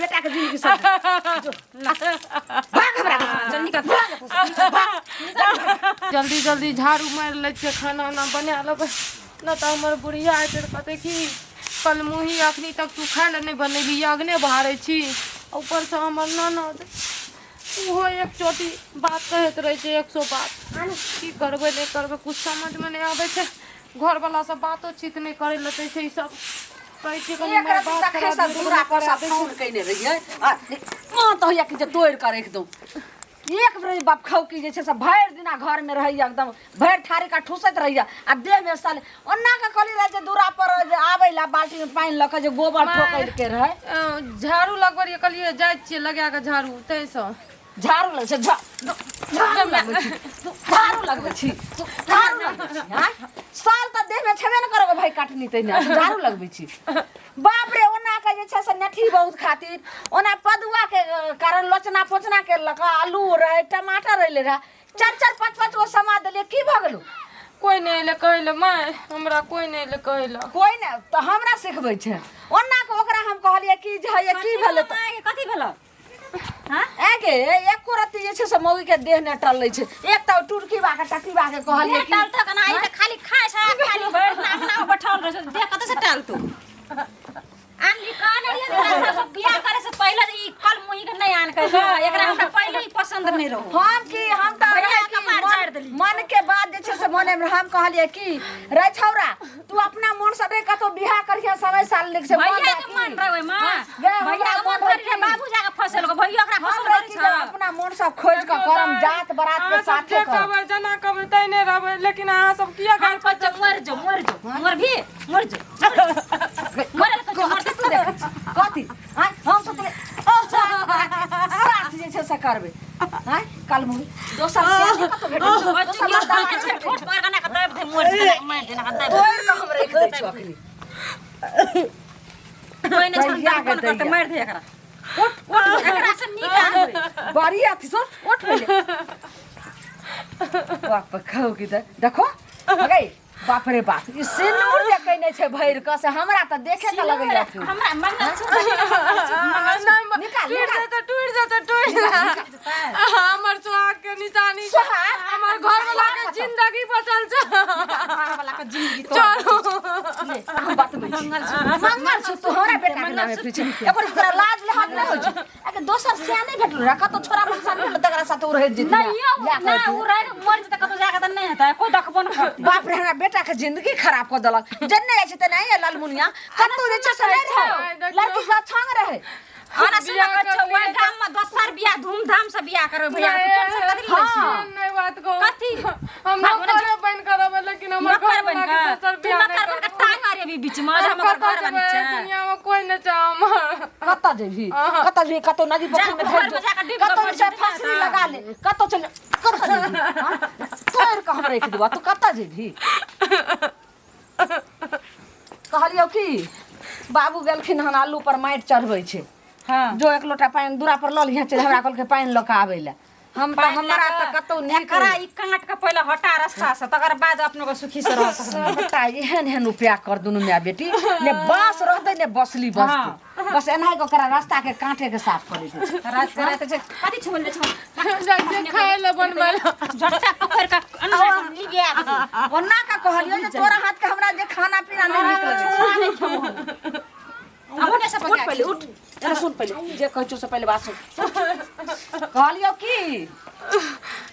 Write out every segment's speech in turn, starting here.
बेटा के जिंदगी सब जो, ला। भाग हमरा घर से, चल निकल भाग एतऽ से, भाग। जल्दी जल्दी झाड़ू मारि लै छियै, खाना उना बना लेबै, नहि तऽ हमर बुढ़िया एतै तऽ कहतै कि कलमुही अखनी तक तू खाय लए नहि बनेलही, अङ्गने बहारै छी। ऊपरसँ हमर ननद ओहो एक चोटी बात कहैत रहै छै, 100 बात। की करबै नहि करबै कुछ समझमे नहि आबै छै। घरवला सब बातोचीत नहि करै लए दै छै। ई सब कहै छियै कनि एक माय रत्ती बात तखने करा से दियौ तऽ दूरा नहि पर करा से दै छै। फोन कयने रहियै आ मन तऽ होइया कि जे तोड़ि कऽ राखि दौं। एक बेर बाप खाउ कि जे छै से भरि दिना घरमे रहैया, एकदम भरि थारी का ठूसैत रहैया आ देहमे साले ओना के कहली रहै जे दूरा पर जे आबै ला बाल्टी में पानि लऽ कऽ जे गोबर ठोकै के रहै। झाड़ू लगबै रहियै, कहलियै जाइ छियै लगा कऽ झाड़ू, ताहिसँ झाड़ू लगै छै, झाड़ू लगबै छी तू, झाड़ू लगबै छी तू, झाड़ू लगबै छी। आँय, साल तऽ देहमे छेबे ने करब भाइ काटनी तहिना तू झाड़ू लगबै छी। बाप रे, ओना के जे छै से नेठी बहुत खातिर ओना पदुआ के कारण लोचना पोचना के लऽ कऽ आलू रहै, टमाटर अयलै रहै, चारि चारि पाँच पाँच गो समा देलियै। की भऽ गेलौ? कोइ नहि एलै कहै लए माय, हमरा कोइ नहि एलै कहै लए। कोइ नहि तऽ हमरा सिखबै छै। ओना के ओकरा हम कहलियै कि जे हे की भेलै तऽ माय, कथी भेलौ? हाँ? ऐ गे, एको रत्ती जे छै से मौगी के देह नहि टलै छै। एक तऽ टुरकी बा के टकी बा के कहलियै कि टलतो केना? ई तऽ खाली खाय छै, खाली भरि दिना अंगना मे बैठल रहै छै, देह कतऽ से टलतो? आनली कहने रहियै तोरा सब बियाह करे से पहिले जे ई कल मुही के नहि आन कह, एकरा हमरा पहिले ही पसंद नहीं रहो। हम की हम तऽ भैया रहै के कि कपार मन- झाड़ि देली। मन के बात जे छै से मने मे हम कहलियै कि रे छौरा, तू अपना मन से नहीं कतौ बियाह करिहे, समय साल लिख से मन भैया रहै के की? मन रहे ओहिमे। गे, भैया हमरा के मन मन रहै रहे की? बाबू जाके फंसेलको, भैया ओकरा हम पसंद रहै करै की छै। जे अपना मन से खोज कऽ करम, जात बरात के अहाँ सब साथे जे करम। कहबै, जेना कहबै तहिने रहबै, लेकिन अहाँ सब किया हम गारि कहै छियै, मरि जो, मरि जो, मर भी मरि जो, मरल कहै छियै, मर कथी तू देखै छी? कथी आँय? हम सोचले जात बरात के साथ जे छै से करबै। आँय कलमुही, दोसर से कतौ भेटै छै? दोसर मर्दाना नहि भेटै ठोस छै। पर कना के दाबि दे, मरि जेतै, मारि देना के दाबि दे। तोड़ि कऽ हम राखि दै छियौ अखनी। कोइ नहि छै, दैया दर्पण गे करतै, दैया। मारि दे एकरा। उठ उठ। एकरा से नीक आदमी। बड़ी अथी सुन, उठ पहिले। बाप खाउ की तऽ देखो गई। बाप रे बाप, ई सिनूर जे कयने छै भरि कऽ से हमरा तऽ देखे के लगैया अथी। हमरा मंगलसूत्र निकाल, टूटि निकाल। जेतै, टूटि जेतै, टूटि जेतै। हमर सुहाग के निशानी छै। सुहाग? हमर घर वाला के जिंदगी बचल छै। वाला के जिंदगी तो चलू। हम बतबै छी। मंगलसूत्र हमरा बेटा के नामे फ्री छै। एकर तोरा लाज लहक नहि होइ छै? एके दोसर से नहि भेटल रह, कतौ छोरा भंसा नहि भेटल तकरा साथ ओ रहैत जेती। नहीं यौ, लए कऽ ना एती। उ रहि मरि जेतै कतौ जाके तऽ नहि हेतै, कोइ देखबो नहि करतै। बाप रे, हमरा बेटा के जिंदगी खराब कऽ देलक। जन्ने जाइ छै तेना लालमुनिया कतौ जे छै से नहि रहै, लड़की के छंग रहै। हमरा सुन बियाह कहै छौ, कर ओहि लियै। गाम मे दोसर बियाह धूमधाम से बियाह करबै भैया, तू टेंशन कथी लै छी? हाँ। नहि बात कहू। कथी? हम नौकरे बनि कऽ रहबै, लेकिन हमर नौकर घर बनि वाला के कऽ दोसर तू बियाह नहि नौकर बनि कऽ करबै। टांग अरेबी बीच मे जे हम हमर कतऽ घर बनी जेबै? छै। दुनिया मे कोइ नहि छै हमर। कतऽ जेबही? कतऽ जेबही? कतौ नदी पोखरि मे जा, धरि घरमे जाकऽ जो, डूबि कऽ कतौ मरि से जेतै फांसी ने। लगा ले, कतौ चल, कतऽ जेबही? हाँ? तोड़ि कऽ हम राखि देबौ, तू कतऽ जेबही? कहलियौ कि बाबू गेलखिन हन, आलू पर माटि चढ़बै छै। हाँ। जो एक लोटा पानि दूरा पर लऽ लिहे चलि, हमरा कहलकै पानि लऽ कऽ आबै लए। हम तऽ पानि हमरा लऽ तऽ कऽ कतौ नीक एकरा ई काट के पहिले हटा रास्ता से, तकर बाद अपनो के सुखी से रह सकबै। सबटा एहन एहन उपाय कर दुनू माय बेटी, ने बाँस रहतै ने बसली बसतै, बस एनाहि कऽ ओकरा रास्ता के कांटे के साफ करै के छै। रात के रात छै, कथी छुअल छै? जाइ छियै खाय लए बनबै लए। झटका पकड़ के अंदर लिबिया के। ओना का कहलियौ जे तोरा हाथ के हमरा जे खाना पीना नहि नीक लगै छै। अपने से उठ पका। पहिले उठ, एना सुन पहिले, जे कहै छौ से पहिले बात सुन। कहलियौ कि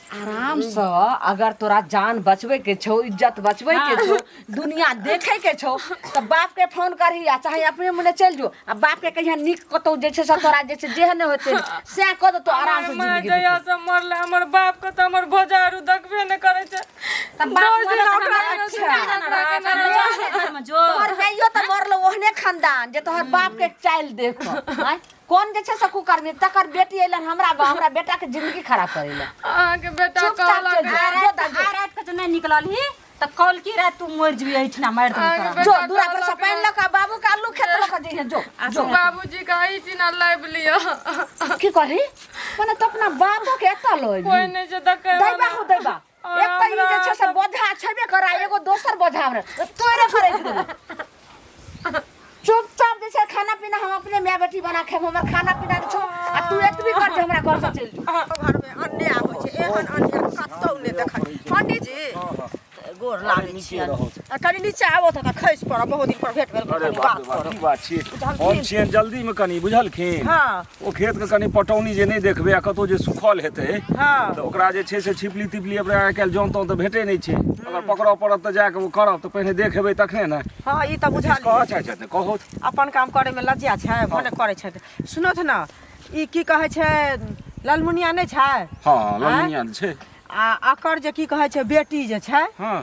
आरामसँ अगर तोरा जान बचबै के छौ, इज्जत बचबै के छौ, दुनिया देखे के छौ, तऽ बाप के फोन करही आ चाहे अपने मने चलि जो आ बाप के कहिया नीक कतौ जे छै से तोरा जे छै जेहन होतै सएह कऽ देतौ, आरामसँ हमर माय जिंदगी जहिया बितेतौ। से मरलै, हमर बाप के तऽ हमर भौजारू देखबे नहि करै छै। तऽ बाप दस दिन मरल तऽ ओकरा हमरा बिना सुना सुना देना ओकरा रहत, केना हमरा रहत? जो घरमे जो। तोहर माइयो तऽ मरलो ओहने खानदान जे तोहर बाप के चालि देख कऽ आँय, कोन जे छै से कुकर्मी तकर बेटी अयलन हमरा हमरा बेटा के जिंदगी खराब करै लए। अहाँके बेटा चुपचाप कहलक चलि आ जो। राति जो दा, जो। आ राति के जे नहि निकलल ही तऽ कल की राति तू मरि जेबही, एहिठिना मारि देबौ अहाँके तोरा। जो बेटा दूरा पर से कहलक पानि लऽ कऽ बाबू के आलू खेत लऽ कऽ जइहे, जो जो। बाबूजी के एहिठिना लाबि लिअ। की करही? मने तो अपना बाबो के एतऽ लऽ कोइ अयबही? नहि छै देखै दैबा वाला। हो दैबा। और एक तऽ ई जे हमरा छै से बोझा छेबे करा, एगो दोसर बोझा हमरा तोरे करै के देबै। चुपचाप जे छै खाना खाना पीना हम अपने माय बेटी बना खाएब हमर खाना पीना के छो आ तू एतबी कर जे हमरा घर से चलि जो घर में अन्याय होइ छै एहन अन्याय कतौ नहि देखल पंडीजी गोर लागै छियनि आ कनि नीचा आबो तऽ खसि पड़ब बहुत दिन पर भेट भेल अरे कनि बाप बात रे बाप करब की बात छियै हम छियनि जल्दीमे कनि बुझलखिन हँ ओ खेतके कनि पटौनी जे नहि देखबै आ कतहु जे सुखल हेतै हँ तऽ ओकरा जे छै से छिपली तिपली अपना आइ काल्हि जौन तौन तऽ भेटै नहि छै अगर पकड़ऽ पड़त तऽ जाकऽ ओ करब तऽ पहिने देख हेबै तखने ने हँ ई तऽ बुझल कहऽ चाहै छथि कहू अपन काम करैमे लज्जा छै भने करै छथि सुनथु ने ई की कहै छै ललमुनिया नहि छै हँ ललमुनिया छै आ एकर जे की कहै छै बेटी जे छै हँ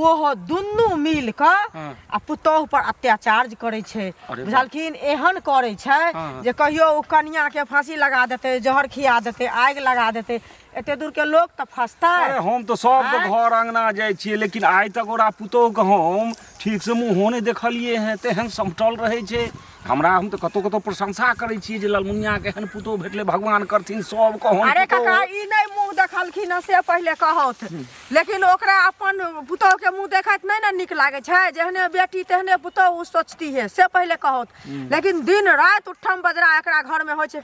ओहो दुनू मिल कऽ हँ। आ पुतोहु पर अत्याचार जे करै छै अरे बाप। बुझलखिन एहन करै छै हँ। जे कहियो ओ कनियाके फांसी लगा देतै जहर खिया देतै आगि लगा देतै एते दूर के लोक तऽ फंसतै अरे हम तऽ सबके आँय? घर अंगना जाइ छियै लेकिन आइ तक ओकरा पुतोहुके हम ठीक से मुँहो नहि देखलियै हेँ तेहन समटल रहै छै हमरा हम तऽ कतहु कतहु प्रशंसा करै छियै जे ललमुनियाके एहन पुतोहु भेटलै भगवान करथिन सबके ओहन अरे पुतोहु काका ई नहि मुँह देखलखिन हँ से पहिले कहौथ लेकिन ओकरा अपन पुतोहु के मुँह देखैत नहि ने नीक लागै छै जेहने बेटी तेहने पुतोहु ओ सोचती है से पहिले कहौथ लेकिन दिन राति उठम बजरा एकरा घर में होइ छै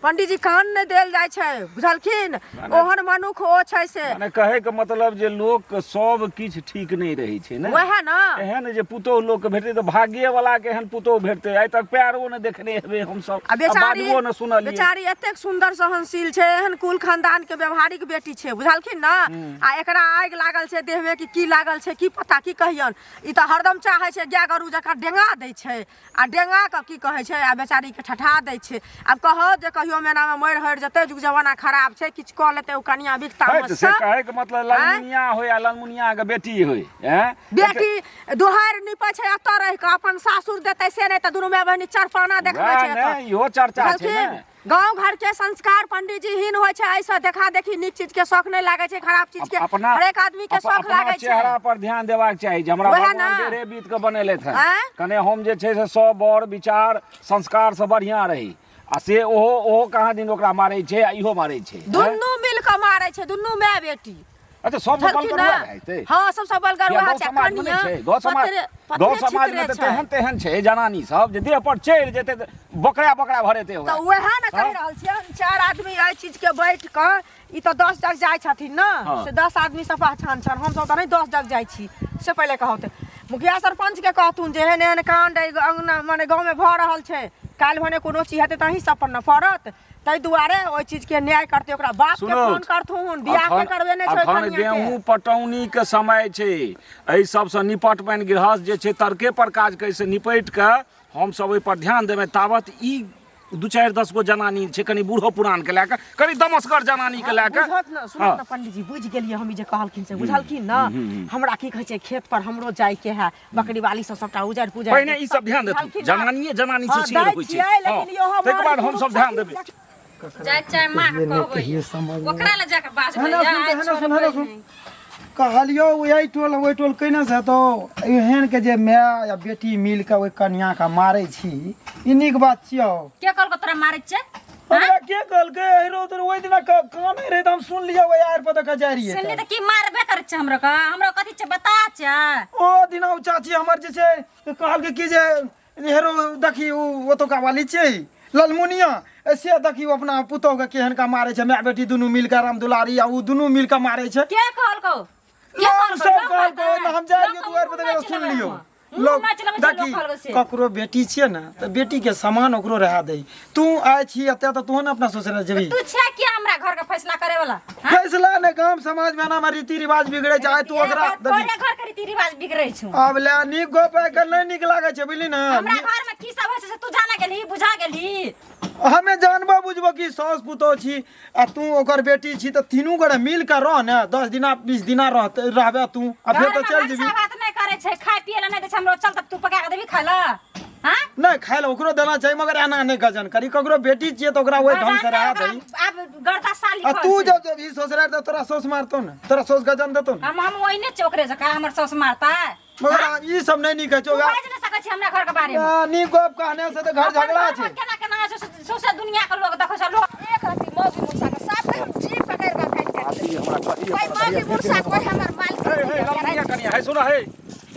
पंडीजी कान नहि देल जाइ छै बुझलखिन ओहन मनुख ओ छै से माने कहै के मतलब जे लोक के सब किछु ठीक नहि रहै छै ने वएह ने एहन जे पुतोहु लोक के भेटतै तऽ भाग्ये वाला के एहन पुतोहु भेटतै आइ तक पैरो ने देखने हेबै हमसब आ बेचारी बाजबो ने सुनलियै बेचारी एतेक सुन्दर सहनशील छै एहन कुल खानदान के व्यवहारिक बेटी छै बुझलखिन ने आ एकरा आगि लागल छै देह में कि की लागल छै की पता की कहियन ई तऽ हरदम चाहै छै गाय गरू जकाँ डेंगा दै छै आ डेंगा कऽ की कहै छै आ बेचारीके ठठा दै छै आब कहौ जे कहियो मेनामे मरि हरि जेतै जुग जमाना खराब छै किछु कऽ लेतै ओ कनिया बिकता है तऽ से कहैके मतलब ललमुनिया होय आ ललमुनिया के बेटी होय हैं बेटी दुहारि निपै छै एतऽ रहि कऽ अपन सासुर देतै से नहि तऽ दुनू माय बहिनी चरपाना देखबै छै एतऽ इहो चर्चा छै ने बुझलखिन गाँव घर के संस्कार पंडीजी हीन होइ छै एहिसँ देखा देखी नीक चीज के शौक नहि लागै छै खराब चीज के अपना हरेक आदमी के शौक अपना लागै छै चेहरा पर ध्यान देबाक चाही जे हमरा वएह भगवान ने। डेढ़े बीत के बनेलथि हँ आँय? कने हम जे छै से सब बर विचार संस्कार से बढ़िआँ रही आ से ओहो ओहो कहाँ दिन ओकरा मारै छै आ इहो मारै छै आँय? दुनू मिल कऽ मारै छै दुनू माय बेटी अच्छा सब बुझलखिन बलगर ने? वएह हेतै हँ सबसँ बलगर किया वएह गाँव छै समाज मे कनिया नहि छै गाँव समाज पतरे गाँव पतरे समाज मे छितरे तऽ छै तेहन तेहन छै जनानी सब जे देह पर चढ़ि जेतै तऽ बकरा बकरा भरेतै ओकरा तऽ वएह ने कहि हँ। रहल छियै चारि आदमी एहि चीजके बैठ कऽ ई तऽ 10 जग जाइ छथिन ने हँ। से 10 आदमीसँ पहचान छनि हमसभ तऽ नहि 10 जग जाइ छी से पहिले कहौते मुखिया सरपञ्चके कहथुन जे एहन एहन काण्ड एहि अङ्गना मने गाँवमे भऽ रहल छै काल्हि भने कोनो चीज हेतै तऽ अहीं सब पर ने पड़त ताहि दुआरे ओहि चीजके न्याय करतै ओकरा बापके सुनू फोन करथुन बियाह के करबेने छै ओहि अखन कनियाके गेहूँ पटौनी के समय छै एहि सबसँ निपट बनि गृहस्थ जे छै तर्के पर काज करै से निपटि कऽ हमसब ओहि पर ध्यान देबै तावत ई दू चारि 10 गो जनानी छै कनि बूढ़ो पुरान के लए कऽ कनि दमसगर जनानी के लए कऽ बुझत न सुनत न पंडीजी बुझि गेलियै हम ई जे कहलखिन से बुझलखिन न हमरा की कहै छै खेत पर हमरो जाइके है बकरी वाली सब सबटा उजड़ पुजड़ पहिने ई सब ध्यान देथुन बुझलखिन न? जनानिए जनानी से हँ, शेर दै होइ छै छियै, लेकिन हँ, इहो ताहिके बाद मर्द हमसब ध्यान देबै जाय चाहे माँ के कहबै कहियो समझ नहि ओकरा लए जाके बाजबै हेलो जा, सुन आइ हेलो सुन छोड़बै हेलो सुन नहि। कहलियौ एहि टोल ओहि टोल केना से हेतौ एहन के जे माय या बेटी मिल के ओहि कनिया के मारै छी ई नीक बात छियौ के कहलको तोरा मारै छै हमरा के कहलकै अहिरो तोर ओहि दिना कानै रहै तऽ हम सुन लियौ ओहि आरि पर दऽ कऽ जाइ रहियै सुनली तऽ की मारबे करै छै हमरो के हमरो कथी छै बता छै ओ दिना ओ चाची हमर जे छै से कहलकै कि जे हेरो देखी ओ ओतुका वाली छै ललमुनिया से देखी ओ अपना पुतोहु के केहन का मारै छै माय बेटी दुनू मिल कऽ राम दुलारी आ ओ दुनू मिल कऽ मारै छै के कहलको के लोग कहलको सब लोग कहलकै कहलकै? हम जाइ रहियै लोग दुआरि पर मुँह तऽ सुन नहि लियौ चलबै हम। लोग मुँह नहि चलबै छै, लोग देखी कहलकै से। ककरो बेटी छियै ने तऽ बेटी के समान ओकरो रहा दही तू आइ छी एतऽ तऽ तू ने अपना ससुरा जेबही तू छै क्या हमरा घर के फैसला करे वाला फैसला ने गाम समाज में एना रीति रिवाज बिगड़े छै आइ तू ओकरा देखी तोरे घर के रीति रिवाज बिगड़ै छौ आब ले नीक गप आइ काल्हि नहि नीक लागै छै बुझली ने हमरा घर में की सब होइ छै से तू जाना गेलही बुझा गेलही हमे जानबो बुझबो कि साउस पुतोह छी आ तू ओकर बेटी छी तऽ तीनू गोरे मिल कऽ रह ने 10 दिना 20 दिना रहते रहबे तू आ फेर घर तऽ में चलि जेबी भनसा भात नहि करै छै खाय पिए ला नहि दै छै हमरो चल तब तू पका के देबी खाय ला हाँ नहि खाय लए ओकरो देना चाही मगर एना नहि गजन करी ककरो बेटी छियै तऽ ओकरा ओहि ढंग से गजन रहा नहि, दही ओकरा आब गर्दा साली आ तू जब जेबही ससुरारि तऽ तोरा साउस मारतौ ने तोरा साउस गजन देतौ ने हम हम ओहिने छै ओकरे जकाँ हमर साउस मारता मगर ई सब नहि नीक होइ तू छौ बाजि नहि सकै छी हमरा घर के बारे में आ, नीक गप कहने से तऽ घर अपन झगड़ा घर में छै केना केना होइ छै सौंसे दुनिया के लोग देखै छै लोग एक रत्ती मौगी मुर्सा के साफ हम जीभ पकड़ के काटि काटि आदमी हमरा कहिए कोई मौगी मुर्सा कोई हमर माल हे हे ललमुनिया कनिया हे सुन हे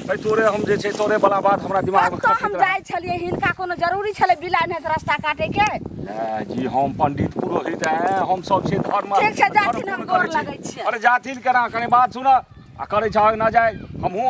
भाई तोरे हम जे छै तोरे वाला बात हमरा दिमाग में कतऽ हम खसैत रहै। जाइ छलियै हिनका कोनो जरूरी छलै बिलाइ नहि रास्ता काटे के ले जी हम पंडित पुरोहित हैं हम सब छियै धर्म ठीक छै, धर्म जाथिन, हम पूर्ण गोर करै छी। लगै छियै। अरे जाथिन केना कनि बात सुन आ करै छह ना जाय हमहूँ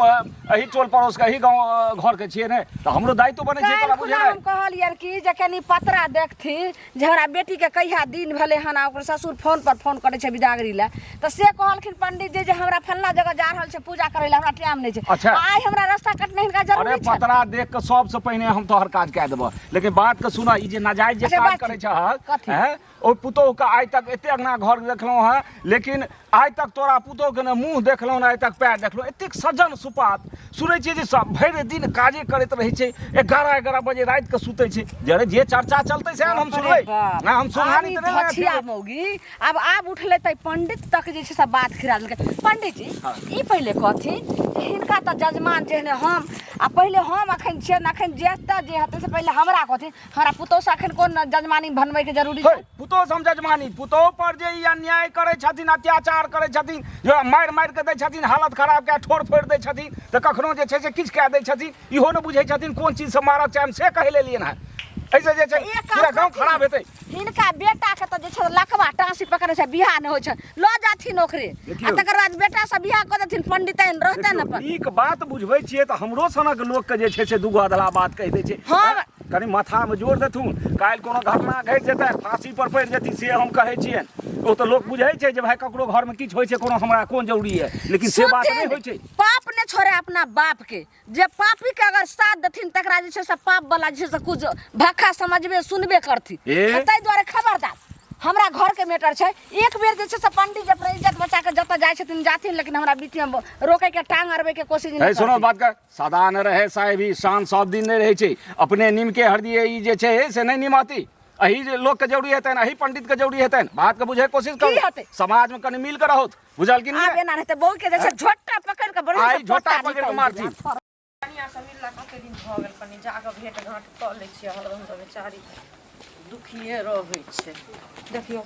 एही टोल पड़ोस के एही गाँव घर के छियै ने तऽ हमरो दायित्व बनै छै काल्हि तोरा खुना बुझेनाइ हम कहलियनि कि जे कनि पतरा देखथिन जे हमरा बेटीके कहिया दिन भेलै हन आ ओकर ससुर फोन पर फोन करै छै बिदागरी लए तऽ से कहलखिन पंडित जी जे हमरा फल्लाँ जगह जा रहल छै पूजा करै लए हमरा टाइम नहि छै अच्छा। आइ हमरा रास्ता कटने हिनका अरे जरूरी छै पतरा देख के सबसे पहिने हम तोहर काज कए देबह लेकिन बात के सुन ई जे नाजायज जे अच्छा, काज बात करै छहक कथी? हैं ओहि पुतोह के आइ तक एते अंगना घर देखलहुँ हँ लेकिन आइ तक तोरा पुतोह के ने मुँह देखलहुँ ने आइ तक पैर देखलहुँ एतेक सज्जन सुपात सुनै छियै जे सब भरि दिन काजे करैत रहै छै 11 11 बजे राति के सुतै छै जे अरे जे चर्चा चलतै सएह ने हम सुनबै ना हम सुनहानी तऽ नहि धछिया मौगी आब आब उठलै तऽ पंडित तक जे छै से बात खिरा देलकै पंडित जी ई पहिले कहथिन जे हिनका तऽ जजमान जेहने हम आ पहिले हम अखन छियै ने अखन जेतऽ जे हेतै से पहिले हमरा कहथिन हमरा पुतोह से अखन कोन जजमानी बनबै के जरूरी हे छै पुतोह से हम जजमानी पुतोह पर जे ई अन्याय करै छथिन अत्याचार करै छथिन जे मारि मारि के दै छथिन हालत खराब कए ठोर फोड़ि दै छथिन तऽ कखनो जे छै से किछु कए दै छथिन इहो नहि बुझै छथिन कोन चीजसँ मारक चाही हम से कहै लेलियनि हँ एहिसँ जे छै एक काज पूरा गाँव करथिन। खराब हेतै हिनका बेटा के तऽ जे छै लकवा टाँसी पकड़े छै बियाह नहि होइ छै लऽ जाथिन ओकरे आ देखियौ। तकर बाद बेटा से बियाह कऽ देथिन पंडितैन रहतनि अपन नीक बात बुझबै छियै तऽ हमरो सनक लोकके जे छै से दूगो अधला बात कहि दै छै हम- कनि माथामे जोर देथुन काल्हि कोनो घटना घटि जेतै फाँसी पर पड़ि जेती से हम कहै छियनि ओ तऽ लोक बुझै छै जे भाय ककरो घरमे किछु होइ छै कोनो हमरा कोन जरूरी है लेकिन से बात नहि होइ छै पाप ने छोड़े अपना बाप के जे पापी के अगर साथ देथिन तकरा जे छै से पाप वाला जे छै से कुछ भाखा समझबे सुनबे करथिन ए? ताहि दुआरे खबरदार हमरा घर के मैटर छै एक बेर जे छै से पंडित जी अपना इज्जत बचा के जतऽ जाइ छथिन जाथिन लेकिन हमरा बीच में रोके के टांग अड़बे के कोशिश है नहि सुनो करथिन। बात के सदा न रहे साहेबी शान सब दिन नहि रहै छै अपने नीमके हरदी ई जे छै से नहि निमाती अही जे लोकके जरूरी हेतनि अही पंडितके जरूरी हेतनि बातके बुझैके कोशिश की करू हेतै? समाजमे कनि मिल के रहौथ बुझल कि आब नहि एना हेतै बहू के जे छै झोटा पकड़ के बढ़िया आइ से झोटा पोटा पकड़ि के निकालि मारथिन। देबै। कनिया से मिलला कते दिन भऽ गेल कनि जाकऽ भेट घाँट कऽ लै छियै हरदम तऽ बेचारी दुखिए रहै छै देखियौ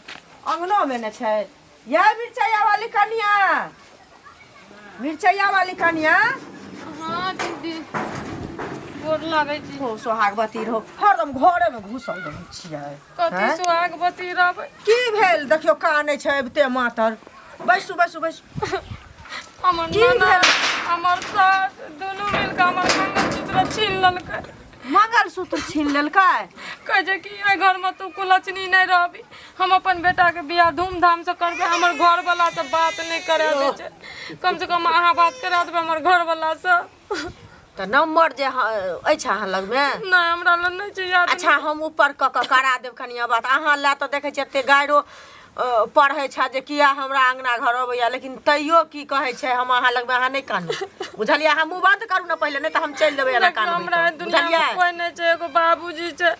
अंगनोमे ने छै ये मिरचैया वाली कनिया मिरचैया वाली कनिया हाँ दीदी गोर लागै छी हो सोहागवती रहो हरदम घरेमे घुसल रहै छियै कथी हैं? सुहागवती रहबै की भेल देखियौ कानै छै अबिते मातर बैसू बैसू बैसू हमर की नाना भेल? हमर सास दुनू मिलके हमर मंगलसूत्र छीन लेलकै मंगलसूत्र छीन लेलकै कहै छै कि एहि घरमे तू कुलक्षणी नहि रहबी हम अपन बेटाके बियाह धूमधामसँ करबै हमर घरवलासँ बात नहि करा दै छै कमसँ कम अहाँ बात करा देबै हमर घरवलासँ तऽ नम्बर जे अछि अहाँ लगमे नहि हमरा लग नहि छै याद अच्छा हम ऊपर कऽ कऽ करा देब कनिया बात अहाँ लए तऽ देखै छियै एते गाइरो पढ़ै छै जे किया हमरा अङ्गना घर अबैया लेकिन तैयो की कहै छै हम अहाँ लगमे अहाँ नहि कानू बुझलियै अहाँ मुँह बन्द करू ने पहिले नहि तऽ हम चलि देबै एना देखियौ, कानबै हमरा एहि तऽ। दुनियामे बुझलियै कोइ नहि छै एगो बाबूजी छै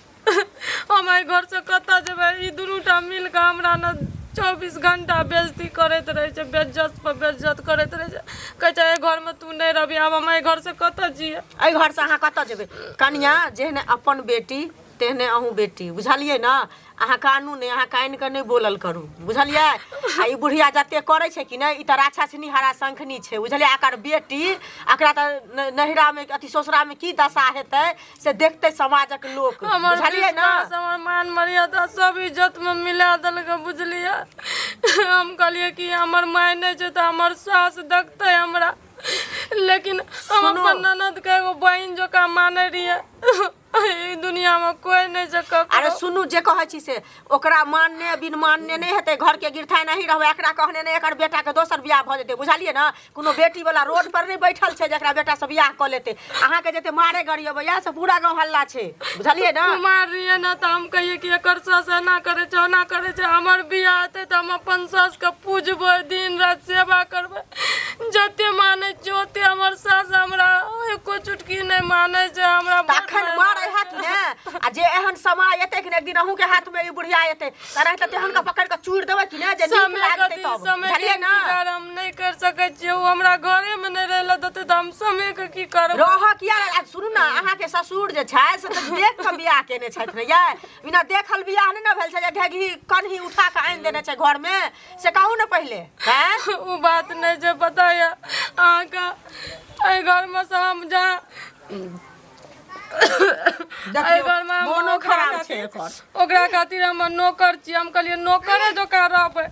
हम एहि घरसँ कतऽ जेबै ई दुनू टा मिल कऽ हमरा ने 24 घंटा बेइज्जती करैत रहै छै बेइज्जत पर बेइज्जत करैत रहै छै कहै छै एहि घरमे तू नहि रहबी आब हम एहि घरसँ कतऽ जियै एहि घरसँ अहाँ कतऽ जेबै कनिया जेहने अपन बेटी तेहने अहूँ बेटी बुझलियै ने अहाँ कानू नहि अहाँ कानि कऽ नहि बोलल करू बुझलियै आ ई बुढ़िया जते करै छै कि नहि ई तऽ राक्षसनी हरा शंखनी छै बुझलियै एकर बेटी एकरा तऽ नैहरामे अथी ससुरामे की दशा हेतै से देखतै समाजक लोक हमर बुझलियै ने विश्वास हमर मान मर्यादा सब इज्जत में मिला देलकै बुझलियै हम कहलियै कि हमर माय नहि छै तऽ हमर सास देखतै हमरा लेकिन हम सुनू। अपन ननद के एगो बहिन जकाँ मानै रहियै ई दुनिया में कोई नहि छै अरे ककरो सुनू जे कहै छी से ओकरा मानने बिन मानने नहि हेतै घरके गिरथाइ नहि रहबै एकरा कहने नहि एकर बेटाके दोसर बियाह भऽ जेतै बुझलियै ने कोनो बेटी वाला रोड पर नहि बैठल छै जकरा बेटा से बियाह कऽ लेतै अहाँके जते मारे गरियबै से पूरा गाँव हल्ला छै बुझलियै ने कुमार रहियै ने तऽ हम कहियै कि एकर सास एना करै छै ओना करै छै हमर बियाह हेतै तऽ हम अपन सासके पूजबै दिन राति सेवा करबै जते मानै छियै ओते हमर सास हमरा एको चुटकी नहि मानै छै हमरा तऽ अखन मारै हैत ने आ जे एहन समय एतै कि ने एक दिन अहूँ के हाथ में ई बुढ़िया एतै तऽ तऽ तेहन के पकड़ि कऽ चूरि देबै कि ने जे नीक समय लागतै के तब समय के बुझलियै ने इंतजार हम नहि कर सकै छियै ओ हमरा घरे में नहि रहै लए देतै तऽ हम समय के की करबै रह किया आ सुनू ने अहाँके ससुर जे छै से तऽ देख कऽ बियाह केने छथि ने यै बिना देखल बियाह नहि ने भेल छै जे ढेगही कन्ही उठा कऽ आनि देने छै घरमे से कहू ने पहिले हैं ओ बात नहि छै पता यऽ अहाँके एहि घरमे से हम जा एहि घरमे हम मोनो ओकरा खराब छै खातिर- एकर ओकरा खातिर हम नौकर छी हम कहलियै नौकरे जकाँ रहबै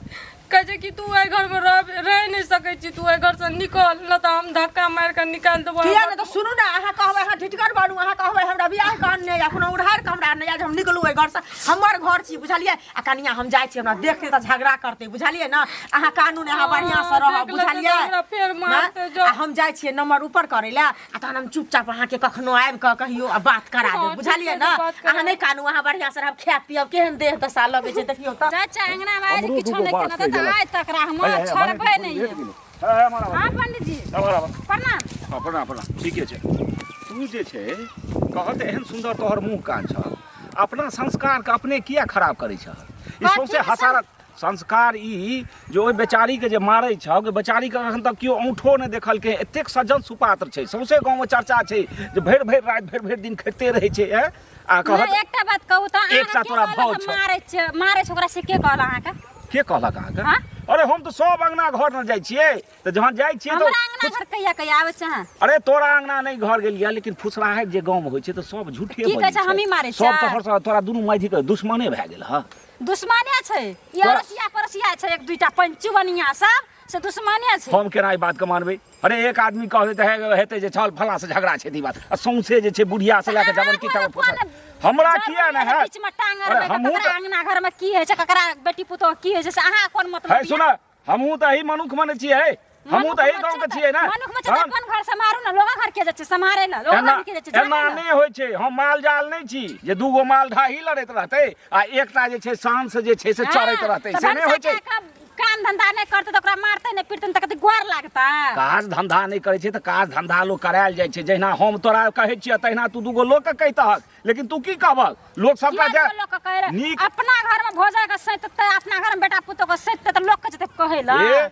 कहै छै कि तू एहि घरमे रह रहि नहि सकै छी तू एहि घरसँ निकल नहि तऽ हम धक्का मारि कऽ निकालि देबौ किया ने तऽ सुनू ने अहाँ कहबै अहाँ ढिटगर बनू अहाँ कहबै हमरा बियाह कऽ नहि या कोनो उधार कऽ हमरा नहि या जे हम निकलू एहि घरसँ हमर घर छी बुझलियै आ कनिया हम जाइ छी हमरा देखते तऽ झगड़ा करतै बुझलियै ने अहाँ कानून अहाँ बढ़िआँ से रहब देख लेतै तऽ बुझलियै हमरा फेर मारतै ने? जो। आ हम जाइ छियै नंबर ऊपर करै लए आ तहन हम चुपचाप अहाँके कखनो आबि कऽ कहियो आ बात करा हँ, देब बुझलियै ठीक ने छै, बात करा अहाँ नहि कानू अहाँ बढ़िआँ से रहब खायब पियब केहन देह दशा लगै छै देखियौ तऽ चाचा अंगना में आइ हमरो किछो दूगो नहि बात केना कहि तऽ देलक। आइ तक हम छोड़बै नहि हाँ पंडित जी प्रणाम हँ प्रणाम प्रणाम ठीके छै तू जे छै कहत एहन सुन्दर तोहर मुँह कान छह अपना संस्कारके अपने किया खराब करै छह ई कथी सौंसे के हसारत संस्कार ई जे ओहि बेचारीके जे मारै छह ओहि बेचारीके एखन तक केओ औंठो नहि देखलकै एतेक सज्जन सुपात्र छै सौंसे गाँवमे चर्चा छै जे भरि भरि राति भरि भरि दिन खटिते रहै छै ऐं आ कहत नहि एकटा बात कहू तऽ एकटा अहाँके तोरा के भाव कहलक छौ। मारै छै मारै छै ओकरा से के कहल अहाँके के कहलक अहाँके हाँ? अरे हम तऽ सब अंगना घर ने जाइ छियै तऽ जहन जाइ छियै हमरा तऽ अंगना घर कहिया कहिया आबै छै अहाँ अरे तोरा अंगना नहि घर गेलियै लेकिन फुसराहट जे गाँवमे होइ छै तऽ सब झूठे की कहै छै, हमही मारै सब छियै? तोहर सब तोरा दुनू माइधीके दुश्मने भए गेल हँ दुश्मने छै ई तोरा- अड़ोसिया पड़ोसिया छै एक दुईटा पंचू बनिया सब से दुश्मने छै हम केना ई बातके मानबै अरे एक आदमी कहबै तऽ हेतै जे छल फलाँ से झगड़ा छै ई बात आ सौंसे जे छै बुढ़िया से लए कऽ जबरकी तक फुसरा हमरा किया ने हैत बीच में टांग अरे अरबै हमहूँ ककरा तऽ अंगना घर में की होइ छै ककरा बेटी पुतोह की होइ छै से अहाँ कोन मतलब है सुन हमहूँ तऽ एही मनुख मने छियै है हमहूँ तऽ एही गाँवके छियै ने मनुख में छै तऽ तहन अपन घर सम्हारू ने लोगक घर के जाइ छै सम्हारे ने लोगक एना घर के जाइ छै एना जाने ने। नहि होइ छै हम माल जाल नहि छी जे दूगो माल ढाही लड़ैत रहतै आ एकटा जे छै शान से जे छै से चरैत हाँ, रहतै तऽ से नहि होइ छै भनसा कए कऽ काम धंधा नहि करतै तऽ ओकरा मारतै नहि पीटतै तऽ कते गोर लागतै काज धंधा नहि करै छै तऽ काज धंधा लोक करायल जाइ छै जहिना हम तोरा कहै छियै तहिना तू दूगो लोकके कहितहक लेकिन तू की कहबक लोक सबटा किया जे लोक के कहै रहे नीक अपना घर में भोजन के सैतते अपना घर में बेटा पुतोह के सैतते तऽ लोक के जेतै कहै लए ए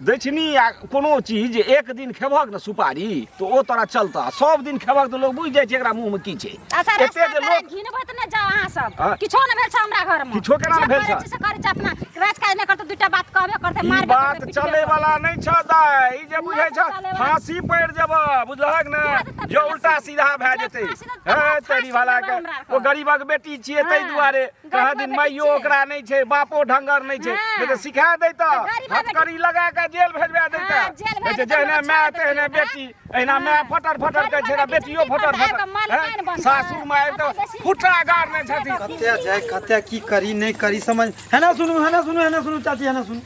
दक्षिणी आ कोनो चीज जे एक दिन खेबहक ने सुपारी तऽ ओ तोरा चलतह आ सब दिन खेबहक तऽ लोक बुझि जाइ छै एकरा मुँहमे की छै अच्छा एते रास्ता जे पेरा लोक घिनबै तऽ नहि जाउ अहाँ सब हाँ। किछो नहि भेल छै हमरा घर में किछो केना नहि भेल जे छै? करै छी से करै छी अपना राज काज नहि करतै दूटा बात कहबे करतै ई मारबे बात करतै पिटबे चले वाला नहि छ दाइ ई जे बुझै छ नहि चलै वाला। फांसी पड़ि जेबह बुझलहक ने किया तऽ जे उल्टा सीधा भए जे जेतै फांसी देतै तऽ हे फांसी तेरी वाला देबै के हमरा आरके। ओ गरीबक बेटी छियै ताहि हाँ, दुआरे गरीबक कहे दिन बेटी माइयो छियै। ओकरा नहि छै बापो ढंगर नहि छै हाँ। नहि तऽ सिखा दैतह तऽ गरीबक बेटी- हथकड़ी लगा कऽ जेल भेजवा दैतह हाँ, जेल भेज कहै छै देतै, जहिना हमरा माय छोड़ि तेहने देतै, बेटी एहिना माय फटर फटर कहै छै गरीबक बेटी बेटियो की फटर करतै, फटर आबि कऽ मालकाइन हैं? बनतै। सासुर मे आबि कऽ कतऽ बेसी- फुटा गाड़ने छथिन कते जाय कते की करी नहि करी समझ है ना सुनू है ना सुनू है ना सुनू चाची है ना सुनू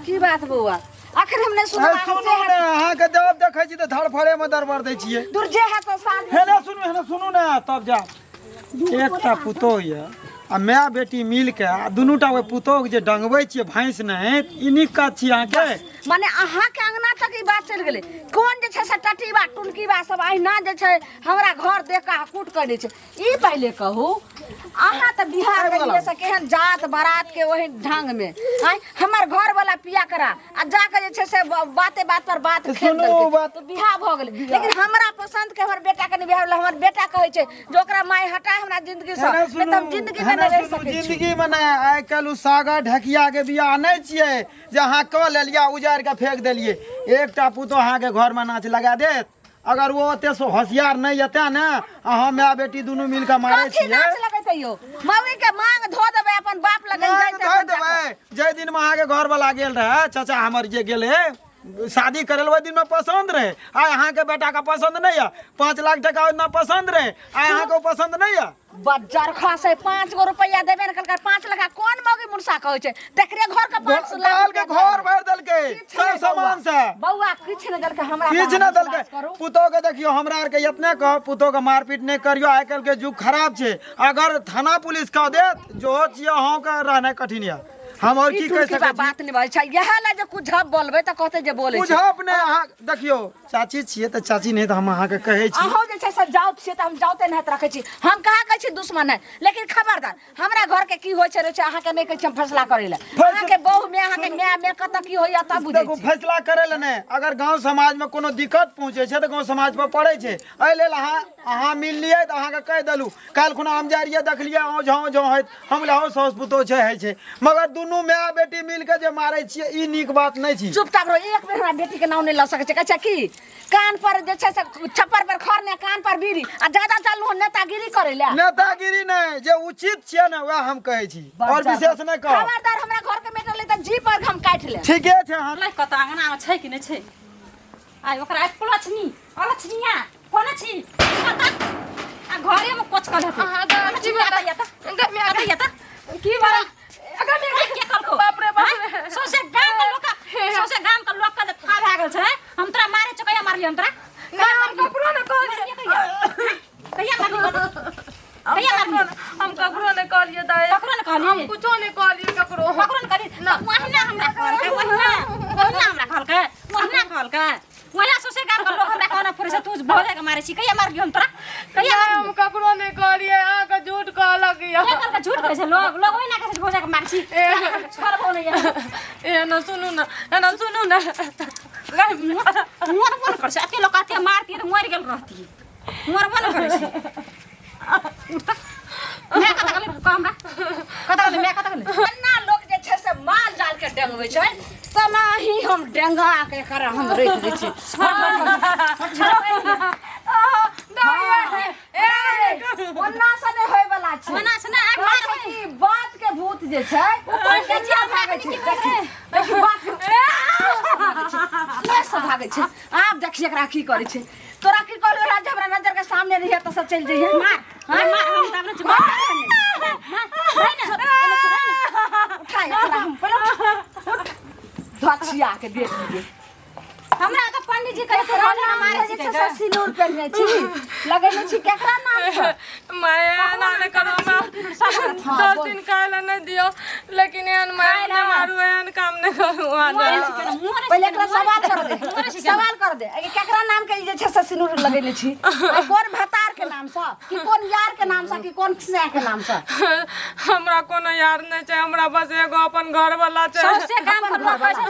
की बात बौआ अखन हम नहि ए, सुनब सुनू ने अहाँके जवाब देखै छी तऽ धड़फड़े मे दरबर दै छियै दूर जे है तो साँझ हे ना सुनू हे ना सुनू ने तब जा एकटा पुतोह यऽ आ माय बेटी मिल के आ दुनूटा ओहि पुतोह के जे डंगबै छियै भैंस नहि ई नीक काज छी अहाँके माने अहाँके अंगना तक ई बात चलि गेलै कोन जे छै से टटीबा टुनकीबा सब अहिना जे छै हमरा घर देख कऽ कूट करै छै ई पहिले कहू अहाँ तऽ बिहार गेलियै से केहन जात बारात के ओहि ढंग में आँय हमर घर वाला पिया करा आ जाके जे छै से बाते बात पर बात तऽ खेल सुनू देलकै बात- तऽ बियाह भऽ गेलै लेकिन हमरा पसंद के हमर बेटा के नहि बियाह भेलै हमर बेटा कहै छै जे ओकरा माय हटा हमरा जिंदगी से हेना नहि तऽ हम सुनू जिंदगी में हेना नहि रहि सुनू सकै छी जिंदगी मे नहि आइ काल्हि ओ सागर ढकिया के बियाह नहि छियै जे अहाँ कऽ लेलियै उजाड़ि के फेंक देलियै एकटा पुतोह अहाँके घरमे नाच लगा देत अगर वो ओते सो होशियार नहीं एते ने अहाँ माय बेटी दुनू मिल के मारे कथी छियै नाच लगेतै यौ मम्मी के मांग धो देबै अपन बाप लगन मांग जाइते धो अपन जाके। देबै जाहि दिन में अहाँके घर वाला गेल रहे चाचा हमर जे गेले शादी करे ओहि दिन में पसंद रहे आइ अहाँके बेटा के पसंद नहीं है 5 लाख टका ओहि दिना पसंद रहे आइ अहाँके ओ पसंद नहीं है बज्जर खसे 5 गो रुपया देबे ने कहलकै 5 लाख कोन मौगी मुनसा कहै छै तकरे घर के 5 लाख कहलकै रुपया घर भरि देलकै किछु सब नहि सामान से बौआ किछु नहि देलकै हमरा किछु पर नहि अहाँ देलकै विश्वास करू। पुतोह के देखियौ हमरा आरके एतने कहब पुतोह के मारपीट नहि करियौ आइ काल्हि के युग खराब छै अगर थाना पुलिस कह देत जो छियै अहूँके रहनाइ कठिन यऽ हम और ई की कहि टुनकी सकै बा छी बात नहि बाजै छै इएह लए जे कुछ झप बोलबै तऽ कहतै जे बोलै छै बुझब नहि अहाँ देखियौ चाची छियै तऽ चाची नहि तऽ हम अहाँके कहै छी अहूँ जे छै से से जाउत छियै तऽ हम जाउते नहि रखै छी। हम कहाँ कहै छी दुश्मन है, लेकिन खबरदार हमरा घर के की होइ छै रहै छै अहाँके नहि कहै छी हम फैसला करै लए। अहाँके बहु में अहाँके माय में कतऽ की होइया तब बुझै देखू छी। फैसला करै लए नहि, अगर गाँव समाज में कोनो दिक्कत पहुँचै छै तऽ गाँव समाज पर पड़ै छै। एहि लेल अहाँ अहाँ मिललियै तऽ अहाँके कहि देलहुँ। काल्हि खुना हम जाइ रहियै देखलियै औं झाँव झाँव होइत, हम कहलियै हौ साउस पुतोह छै होइ छै, मगर दुनू माय बेटी मिलके जे मारै छियै ई नीक बात नहि छी। चुपचाप रहो, एक बेर हमरा बेटी के नाम नहि लऽ सकै छै। कहै छै की कान पर जे छै से छप्पर पर खर ने कान पर बीड़ी, आ ज्यादा चलू नेतागिरी करै लए। नेतागिरी नहि, जे उचित छियै ने वएह हम कहै छी, और विशेष नहि कहब। खबरदार हमरा घर के मेटर ले तऽ जी पर हम काटि लेब। ठीके छै। अहाँ नहि कतऽ अंगना मे छै कि नहि छै? आइ ओकरा आइ पुलछनी अलछनिया कोना छी कतऽ आ घरे में कोचकल हेतै। अहाँ तऽ कोना छी? आता या तऽ गमे आता या तऽ की बड़ा के कहलको? बाप रे बाप रे। सौंसे गाम के लोक, सौंसे गाम के लोक के था भए गेल छै। हम तोरा मारे छौ, कहिया मारलियै हम तोरा? नहि, हम ककरो नहि कहलियै। कहिया मारलियै? कहिया मारलियै? हम ककरो नहि कहलियै दाइ। ककरो नहि कहलियै? हम कुछो नहि कहलियै ककरो। ककरो नहि कहलियै? ना, ओहिना हमरा कहलकै, ओहिना ओहिना हमरा कहलकै, ओहिना कहलकै, ओहिना सौंसे गाम के लोक हमरा कहना फुरै छै तू भौजाइ के मारै छी। कहिया मारलियै हम तोरा? कहिया नहि, मारलियै? हम ककरो नहि कहलियै, अहाँके झूठ कहलक यऽ। के कहलकै? झूठ कहै छै लोग, लोग ओहिना कहै छै भौजाइ के मारै छी। छोड़बो नहि यऽ। एना सुनू ने, एना सुनू ने। मरबो नहि करै छै। एते लोक एते मारतियै तऽ मरि गेल रहतियै। मरबो नहि करै छै। उठ तऽ माय कतऽ गेलै? कह हमरा कतऽ गेलै? माय कतऽ गेलै? एना लोक जे छै से माल जाल के डेंगबै छै तेनाही हम डेंगा के एकरा हम राखि दै छी। ओना से नहि होय वाला छै। ओना से नहि, आइ कहै छै मारबै। कि बात के भूत जे छै ओ पंडित जी हमरा भागै छै। की कहै छै? देखी, देखी बात के से भागै छै। आब देखी एकरा की करै छै। तोरा की कहलियौ राज, हमरा नजर के सामने रहिए तऽ सब चलि जइहे। मार मार मार, हम तऽ अपने मार मार, मार ने, एने छुड़ाइ ने। उठा एकरा हम पहिले उठ धछिया के बेटी के। हमरा तऽ पंडित जी कहै छै केकरा मारे नाम से छै जे छै से सिनूर पहिरने छी लगेने छी केकरा नाम से? माय एना नहि करू, हमरा 10 दिन खाय लए नहि दियौ, लेकिन एहन माय नहि मारू, एहन काम नहि करू अहाँ। पहिले एकरा सवाल कर दे, सवाल कर दे, ए केकरा नाम के ई जे छै से सिनूर लगेने छी? आ कोन भतार के नाम से कि कोन यार के नाम से कि कोन सै के नाम से? हमरा कोनो यार नहि छै, हमरा बस एगो अपन घर वाला छै। सौंसे गाम के लोक कहै छै,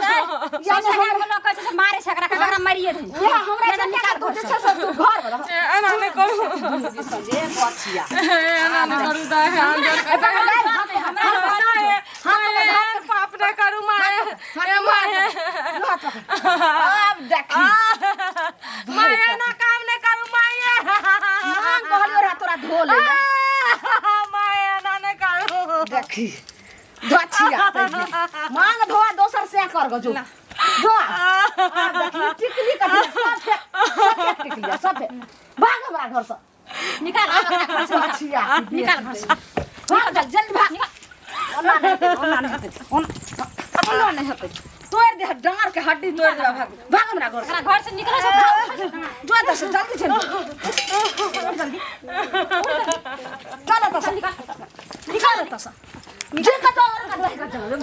सौंसे गाम के लोक कहै छै से मारे छै एकरा, एकरा मारिए दे। इएह हमरा नहि तऽ निकाल तू जे छै से तू घर वाला एना नहि करू, जे बचिया। एना नहि करू दाइ, एहन पाप नहि करू माय, ए माय। आब देखी माय एना काम नहि करू माय। मांग कहलियो रहा तोरा धो ले। माय एना नहि करू। देखी धछिया मांग धोआ दोसर से कर गो जो जो। आब देखी टिकली कथी सब फेक, सब फेक टिकलिया सब फेक। भाग हमरा घर से निकाल घर से, धछिया निकाल घर से, भाग जल्दी जल्दी भाग। ओना नहि हेतै, ओना नहि हेतै, ओना ओना नहि हेतै। तोड़ि दे डाँर के हड्डी तोड़ि दे। भाग भाग हमरा घर से, एकरा घर से निकले से जो एतऽ से जल्दी चल, जल्दी चल एतऽ से, निकाल एतऽ से, जे कतौ और कतौ।